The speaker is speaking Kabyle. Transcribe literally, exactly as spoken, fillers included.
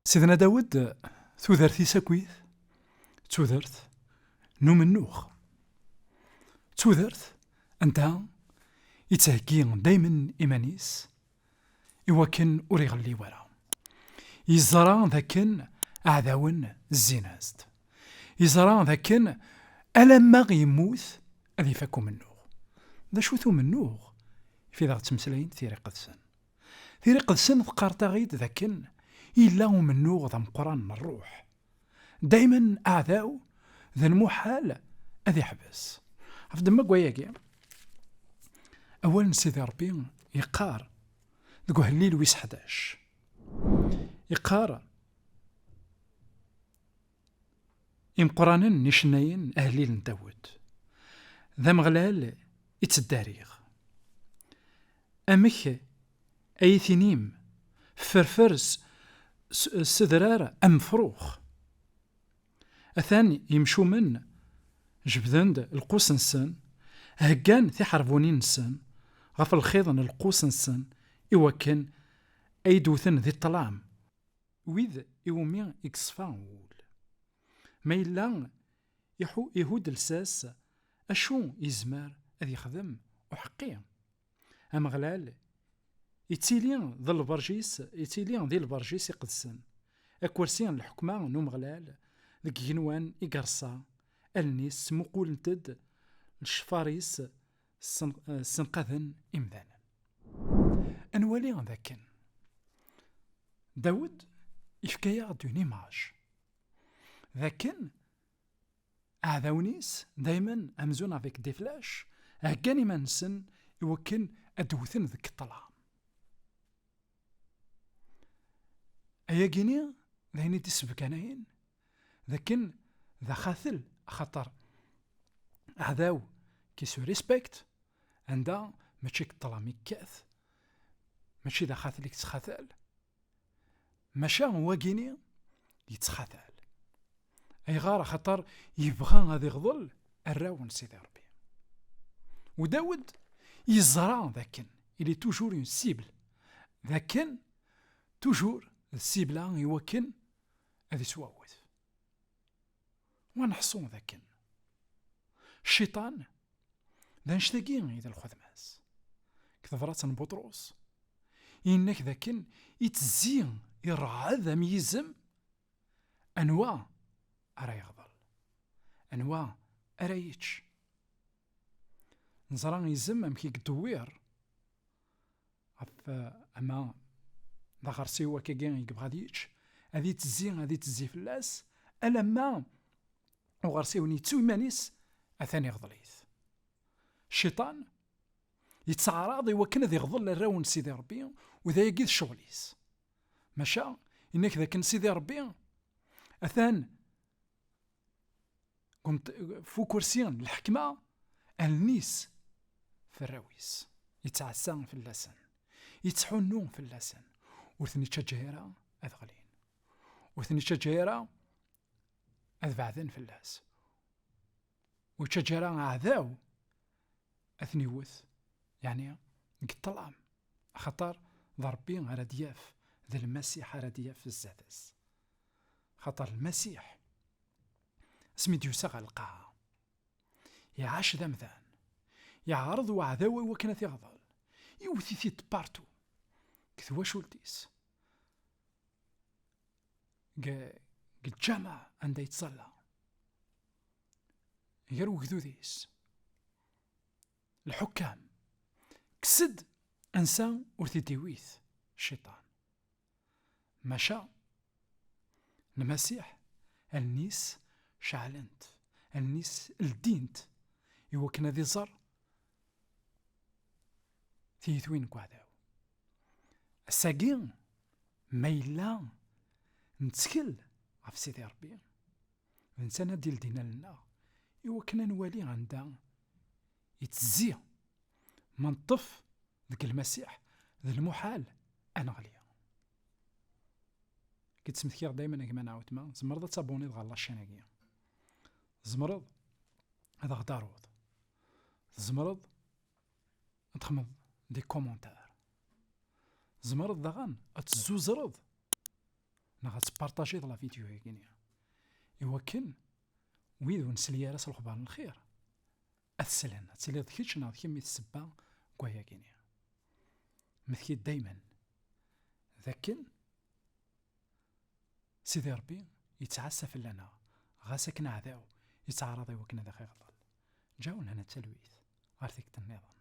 Sidna Dawed, tudert-is akkit d tudert n umennuɣ. D tudert anda yettheggi daymen iman-is i wakken ur iɣelli wara. Yeẓra d akken aɛdawen zzin-as-d. Yeẓra d akken alamma yemmut ad ifak umennuɣ. D acu-t umennuɣ? Fi daɣ ttmeslayen Tira Iqedsen. Tira Iqedsen teqqar-aɣ-id d akken yella umennuɣ d ameqqran n ṛṛuḥ. Daymen aɛdaw d lmuḥal ad iḥbes. Ɣef ddemma n wayagi, awal n Sidi Ṛebbi yeqqar deg uhellil wis ḥdac, yeqqar: Imeqqranen n icennayen, ahellil n Dawed, d Ameɣlal i ttdariɣ. Amek ay tinim, ferfer s, s, s udrar amefrux? Atan yimcumen jebden-d lqus-nsen, heggan tiḥerbunin-nsen ɣef lxiḍ n lqus-nsen, iwakken ay d-wten di ṭṭlam wid iwumi i yeṣfa wul. Ma yella iḥu-, ihudd lsas, acu yezmer ad yexdem uḥeqqi? Ameɣlal ittili d lberǧ-is, ittili di lberǧ-is iqedsen, akersi n lḥekma n Umeɣlal deg igenwan i yerṣa, allen-is ttmuqulent-d, lecfar-is ssenqaden imdanen. Ad nwali d akken Dawed yefka-yaɣ-d une image d akken aɛdawen-is daymen amzun avec des flèches, heggan iman-nsen i wakken ad d-wten deg ṭṭlam. Ayagini d ayen i d-issebganayen d akken d axatel, axaṭer aɛdaw qui se respecte, anda mačči deg ṭṭlam i yekkat, mačči d axatel i yettxatal, maca wagini yettxatal. Ayɣer? Axaṭer yebɣa ad iɣḍel arraw n Sidi Ṛebbi. U Dawed yeẓra d akken il est toujours une cible, d akken toujours d cible i wakken ad iswawet. Wa neḥṣu d akken Cciṭan d annect-agi i d lxedma-s. Deg tebrat n Buṭrus, yenna-k d akken ittezzi, iṛeɛɛed am yizem, anwa ara yeɣḍel? Anwa ara yečč? Neẓra izem amek i yeddewwir ɣef, eh, ama d aɣersiw akkagi i yebɣa ad yečč, ad ittezzi, ad ittezzi fell-as, alamma uɣersiw-nni yettu iman-is, atan iɣḍel-it. Cciṭan yettɛaraḍ i wakken ad iɣḍel arraw n Sidi Ṛebbi, u d ayagi d ccɣel-is. Maca, yenna-k d akken Sidi Ṛebbi atan deg umt-, f ukursi n lḥekma, allen-is f arraw-is, yettɛassa fell-asen, yettḥunnu fell-asen, ur ten-ittaǧǧa ara ad ɣlin, ur ten-ittaǧǧa ara ad beɛden fell-as, ur ittaǧǧa ara aɛdaw ad ten-iwet, yeɛni deg ṭṭlam, axaṭer d Ṛebbi ara d-yaf, d Lmasiḥ ara d-yaf zdat-s. Axaṭer Lmasiḥ, asmi d-yusa ɣer lqaɛa, iɛac d amdan, iɛreḍ uɛdaw i wakken ad t-iɣḍel, iwet-it-id partout, deg twacult-is, deg, deg lǧameɛ anda yettẓalla, gar ugdud-is, lḥukkam, kkes-d ansa ur t-id-iwit cciṭan. Maca Lmasiḥ, allen-is ceɛlent, allen-is ldint, i wakken ad iẓer tiyitwin n uɛdaw. Ass-agi, ma yella nettkel ɣef Sidi Ṛebbi, d netta ara d-ildin allen-nneɣ, i wakken ad nwali anda yettezzi. Ma neṭṭef deg Lmasiḥ, d lmuḥal ad neɣli. Ki ttmetkiɣ daymen a gma Nɛutma, tzemreḍ ad tabuniḍ ɣer la chaîne-agi. Tzemreḍ ad aɣ-d-taruḍ. Tzemreḍ ad txedmeḍ des commentaires. Tzemreḍ daɣen ad tezzuzreḍ neɣ ad tpartajiḍ la vidéo-agi-nni, iwakken wid ur nesli ara s lexbar n lxir ad t-slen, ad tiliḍ d kečč neɣ d kemm i d ssebba n wayagi-nni. Mmetkid daymen d akken Sidi Ṛebbi yettɛassa fell-aneɣ, ɣas akken aɛdaw yettɛaraḍ i wakken ad aɣ-iɣḍel. Ǧǧaw-n hana talwit ɣer tikkelt nniḍen.